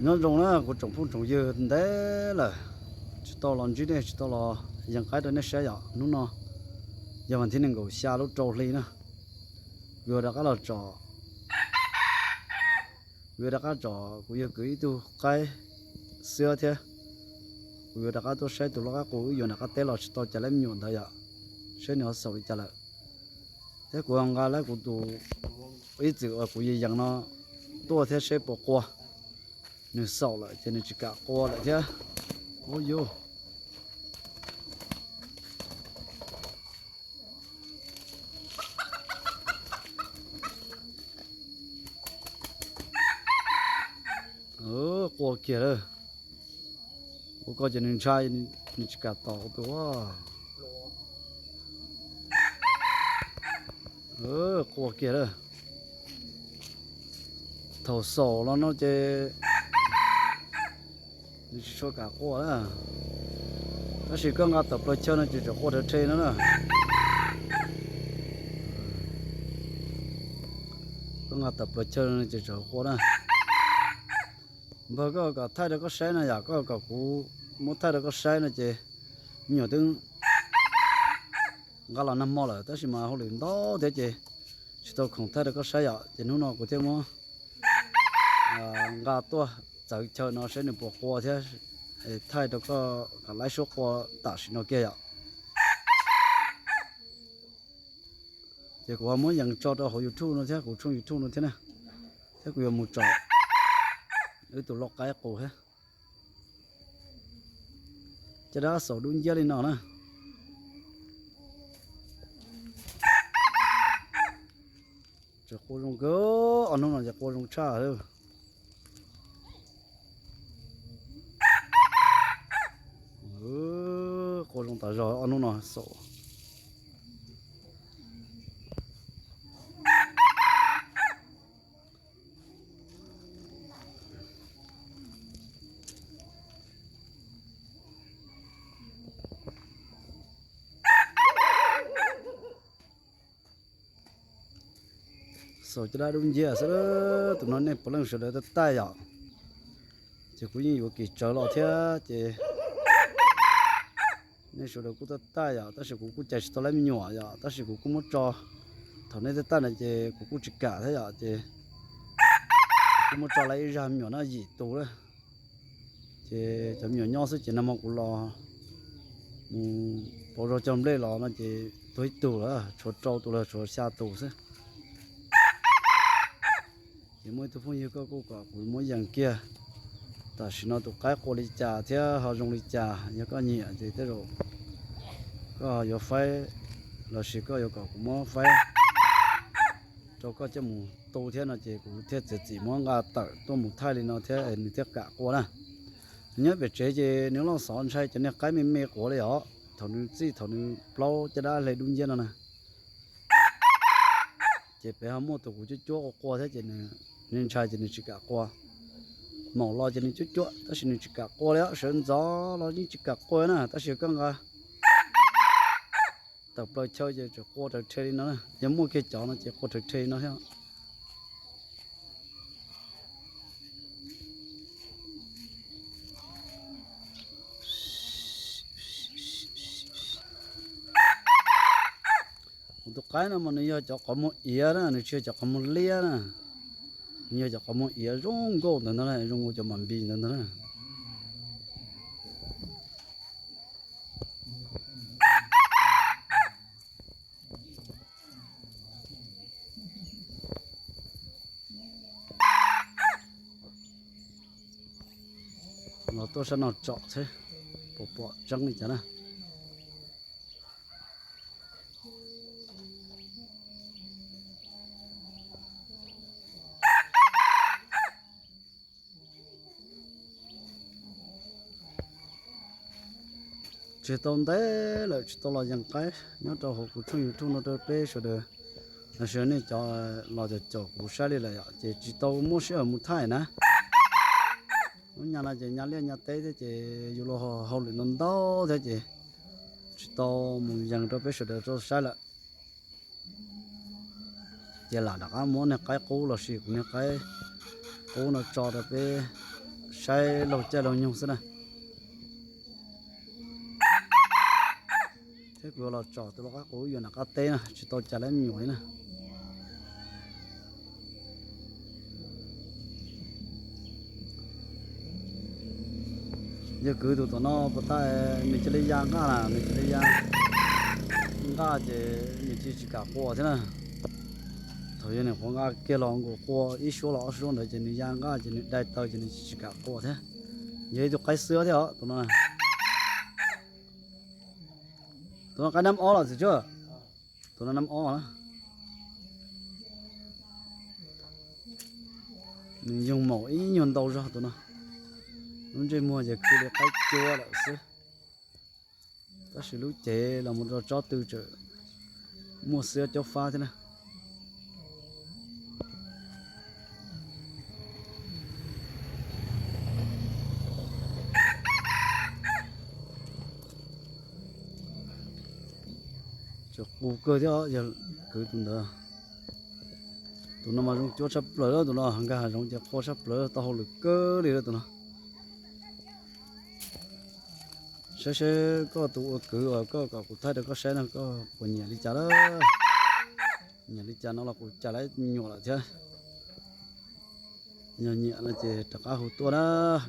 Nyob zoo na kuv tsoom phooj tsoom ywg ntev lawm tsis tau los ntsib nej, tsis tau los yees qaib rau nej saib yom. Hnub no yog vas thib nees nkaum xya lub rau hli na. Kuv yuav rov qab los tsom, kuv yuav rov qab tsom kuv yawg kwv ib tug qaib xiab thiab. Kuv yuav rov qab tuaj saib tus loj qaib qus wb yuav nram qab teb los tsis tau cas lawm me nyuam ntawd yom, saib nws ho xaum li cas lawm. Thiab kuv nqa lawm kuv tus ib txwm uas kuv yees yees no tuaj thiab seb puas qua. Nws xaum lawm ces nws tsis kam qua lawm thiab. Ub yuj. Qua kiag lawm. Ua koj ces nws ntshai, nws tsis kam tom tus. Qua kiag lawm. Thaum xaum los no ces nws tsis tshua kam qua na. Tab sis koj nqa tawm plaws chaw no ces tseem qua rhe rhe no na. Koj nqa tawm plaws chaw no ces tseem qua na. Npawg, koj kom thaij rau koj saib no yom, koj kom kuv muab thaij rau koj saib no ces me nyuam twb nqa los nag hmo lawm tab sis mas hauj lwm ntau thiab ces tsis tau khoom thaij rau koj saib yom. Ces hnub no kuv thiaj muab nqa tuaj txawv chaw no saib nws puas qua thiab thaij rau koj kom laib suab qua tam sim no kiag yom. Ces kuv ho muab yees tso rau hauv YouTube no thiab, kuv tshooj YouTube no thiab na. Thiab kuv yuav mus tsom wb tus loj qaib qus thiab. Caj dab xaum dub nciab li no na. Tseem qua zoo kawg, ob hnub no ces qua zoo tshaj. Qua zoo tas zog ob hnub no xaum. Xaum caj dab dub nciab xwb. Tus no nej puav leej sawv daws taij taij yom. Ces kuv yeej yuav kis tsawv los thiab ces nej sawv daws kuj taij taij yom, tab sis kuv kuj cais tsis tau lawv me nyuam yom, tab sis kuv kuj muab tso, thaum nej taij taij no ces kuv kuj tsis kam thiab yom, ces kuv kuj muab tso lawv ib zaj me nyuam no yim tus lawm. Ces cov me nyuam nyob xwb ces nag hmo kuv los mus pauv zog cog nplej los no ces tuag ib tug lawm, tshuav rau tus los tshuav xya tus xwb. Ces muaj ib tug phooj ywg koj kuj kom kuv muab yees kiag tam sim no tus qaib qua li cas thiab ho zoo li cas, yog koj nyiam ces tej zaum koj yuav faib lossis koj yuav kom kuv muab faib rau koj coj mus tu thiab no ces kuv thiaj txiav txim muab nqa tawm tuaj mus thaij li no thiab nws thiaj kam qua na. Nws nyob pem tsev ces nws loj xov ntshai cov niag qaib me me quav li os. Thaum nws txij thaum nws plaub caj dab hle dub nciab no na, ces pem ho muaj tus kuv cuab cuab qua qua thiab ces nws ntshai ces nws tsis kam qua. Maum los ces nws cuab cuab tab sis nws tsis kam qua li, sawv ntxov los yeej tsis kam qua na, tab sis koj nqa tawm plaws chaw ces tseem qua raws rhe li no na. Yog muaj kiag cov no ces qua raws rhe li no thiab. Kuv tus qaib no mas nws yog cov qhov muag iav na, nws tsis yog cov qhov muag liab na. Nws yog cov qhov muag iav zoo nkauj ntawd ntag, zoo nkauj cov mam npis ntawd ntag na. Los tuaj sab no tsom seb puas pom tseeb li cas na. Tsis tau ntev lawm tsis tau los yees qaib nyob rau hauv kuv tshooj YouTube no rau peb sawv daws, los sis nej cov los caum caum kuv saib li lawm yom, ces tsis tau muaj sij hawm mus thaij na. Lub nyab no ces nyab liaj nyab teb thiab ces yus los hauj lwm ntau ntau thiab ces tsis tau mus yees rau peb sawv daws tau saib lawm. Ces lam rov qab muab niag qaib qub los sis kuv niag qaib qub no tso rau peb saib laug caij laug nyoog xwb na. Thiab kuv yuav los tsom tus lau qaib qus yuav nram qab teb na, tsis tau cas lawv me nyuam li na. Yawg kwv tus tom no puas tau, nws cia li ya nqaj na, nws cia li ya nqaj ces nws cia tsis kam qua thiab na. Thaum yog nws qhuav nqa kiag los nkaus qua ib suab los ob suab ntawd ces nws ya nqaj ces nws dai taw ces nws tsis kam qua thiab. Yog ib tug qaib xwb thiab os tus no. Tus no qaib nab ob los txiv tsua. Tus no nab ob na. Nws yoog maum ib nyuag ntau zog tus no. Lub ntsej muag ces kws li qaib cua lawm xwb. Tab sis lub cev los mus rau tsob tw tseem muaj xiab cob fab thiab na. Tseem qus kawg thiab yog kwv tus ntawd. Tus no mas zoo cuab tshaj plaws, tus no nkag hav zoov ces qua tshaj plaws, tau hauj lwm kawg li tus no. Saib seb koj tus ua kwv uas koj kom kuv thaij rau koj saib no koj puas nyiam li cas lawm. Nyiam li cas no los kuv cais lawv me nyuam lawm thiab. Yog nyiam no ces rov qab hu tuaj na,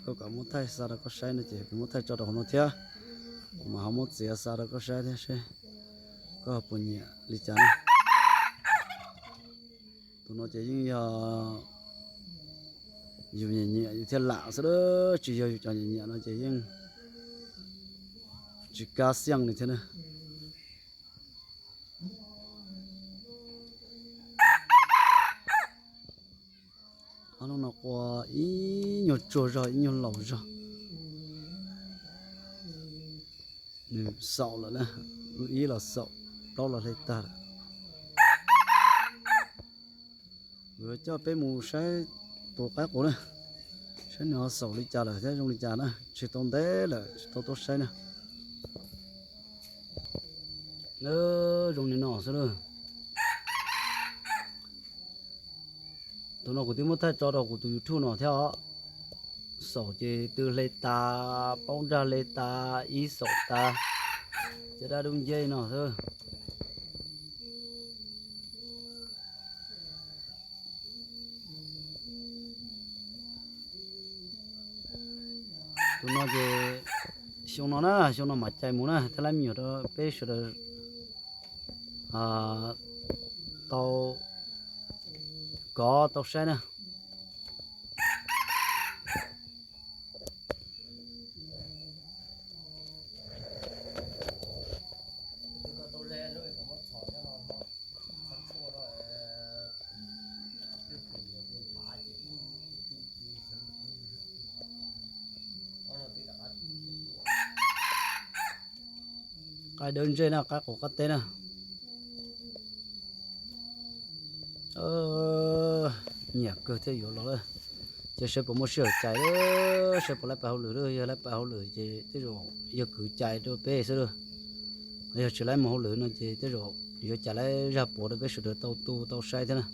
koj kom muab thaij xa rau koj saib no ces kuv muab thaij tso rau hauv no thiab. Kuv mam ho muab txiav xa rau koj saib thiab seb koj puas nyiam li cas na. Tus no ces yeej yog yus nyiam nyiam yus thiaj lam xwb, tsis yog yus cov nyiam nyiam no ces yeej tsis kab xiaj li thiab na. Ob hnub no qua ib nyuag tsuag zog ib nyuag laus zog. Nws xaum lawm na, lub ib los xaum, plaub los hle tag lawm. Kuv coj peb mus saib tus qaib qus na, saib nws ho xaum li cas lawm thiab zoo li cas na, tsis tau ntev lawm tsis tau tuaj saib na. Zoo li no xwb lawm. Tus no kuv twb muab thaij tso rau kuv tus YouTube no thiab os. Xaum ces tw hle tas, paub nrag hle tas, ib xaum tas, caj dab dub nceb no xwb. Tus no ces xyoo no na, xyoo no mam cais mus na, thiab lab me nyuam rau peb sawv daws tau kov tau saib na. Qaib dawb ntsej na, qaib qus qab teb na. Nyiam kawg thiaj yuav los lawm. Ces seb puas muaj sij hawm cais, seb puas laib pais hauj lwm lawm, yog laib pais hauj lwm ces tej zaum yog kwv cais rau peb xwb lawm. Yog tsis laib mus hauj lwm no ces tej zaum yuav cais laib zaj puav rau peb sawv daws tau tu tau saib thiab na.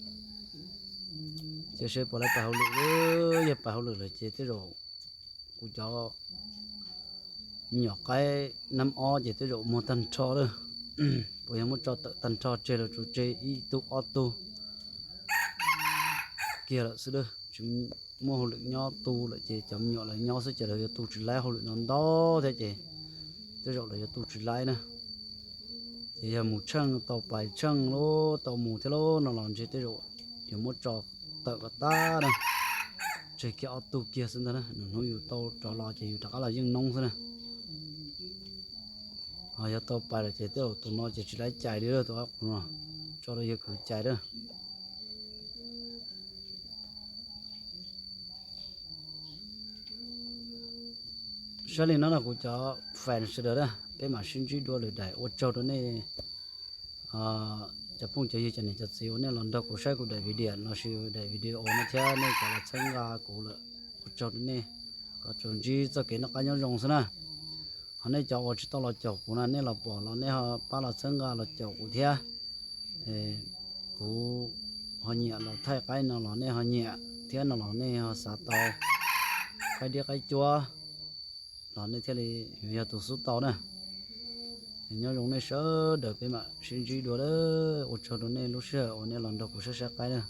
Ces seb puas laib pais hauj lwm, yog pais hauj lwm lawm ces tej zaum kuv cov me nyuam qaib nab ob ces tej zaum muag tag nrho lawm. Puas yog muab tso tawm tag nrho tseg los tsuas tseg ib tug ob tug kiag lawm xwb lawm. Tsis muaj hauj lwm nyob tu lawm ces cov me nyuam lawv nyob xwb ces lawv yuav tu tsis laib hauj lwm no ntau thiab ces tej zaum lawv yuav tu tsis laib na. Ces yog mus tsheej tau pais tsheej lub tau mus thiab lub no los ntshe tej zaum yuav muab tso tawm kom tag na, tseg kiag ob tug kiag xwb ntag na. Nws hnub yus tau rov los ces yus rov qab los yeej noob xwb na. Ho yog tau pais lawm ces tej zaum tus no ces tsis laib cais li, tus qaib qus no tso rau yawg kwv cais lawm. Saib li no na kuv cov fans sawv daws na, peb mam sib ntsib dua lwm daim. Ua tsaug rau nej cov phooj cov ywg cov niam cov txiv uas nej los nrog kuv saib kuv daim video los sis daim video no thiab nej cov los txhawb nqa kuv lawm, ua tsaug rau nej. Kom tsuas ntsib txoj kev noj qab nyob zoo xwb na. Ho nej cov uas tsis tau los caum kuv na, nej los pom los nej ho pab los txhawb nqa los caum kuv thiab. Kuv ho nyiam los thaij qaib no los nej ho nyiam thiab no los nej ho xav tau Qaib diab qaib cuab los nej thiaj li yog tus xub tau na. Nyob zoo nej sawv daws, peb mam sib ntsib dua lawm. Ua tsaug rau nej lub sij hawm uas nej los nrog kuv saib saib qaib na.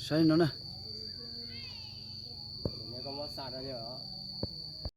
Saib no na. Koj muab xa rau li os.